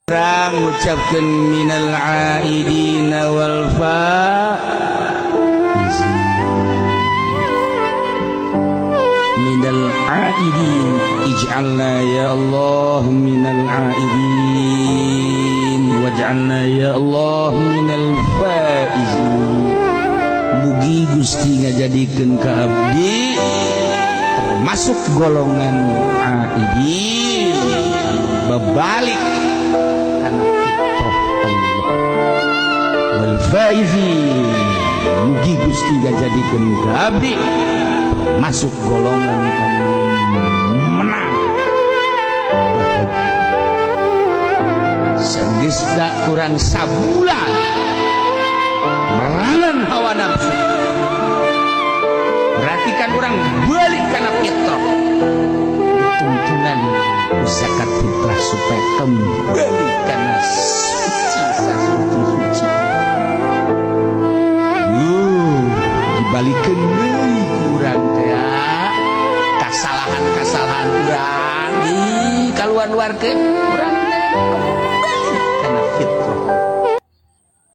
Urang ngucapkeun minal aidina wal faizin, minal aidin, ij'alna ya Allah minal aidin, waj'alna ya Allah minal faizin. Mugi Gusti ngajadikeun ka abdi termasuk golongan aidin, bebalik kana fitrah Allah, wal faizin, mugi Gusti ngajadikeun ka abdi masuk golongan anu menang, bahagia. Sageusna kurang sabulan merangan hawa nafsu, berarti kan orang balik karena fitrah, tuntunan zakat fitrah supaya kembali karena suci, suci, suci. Dibalikin deui ku urang teh kasalahan-kasalahan urang di kaluar-luarkeun urang teh.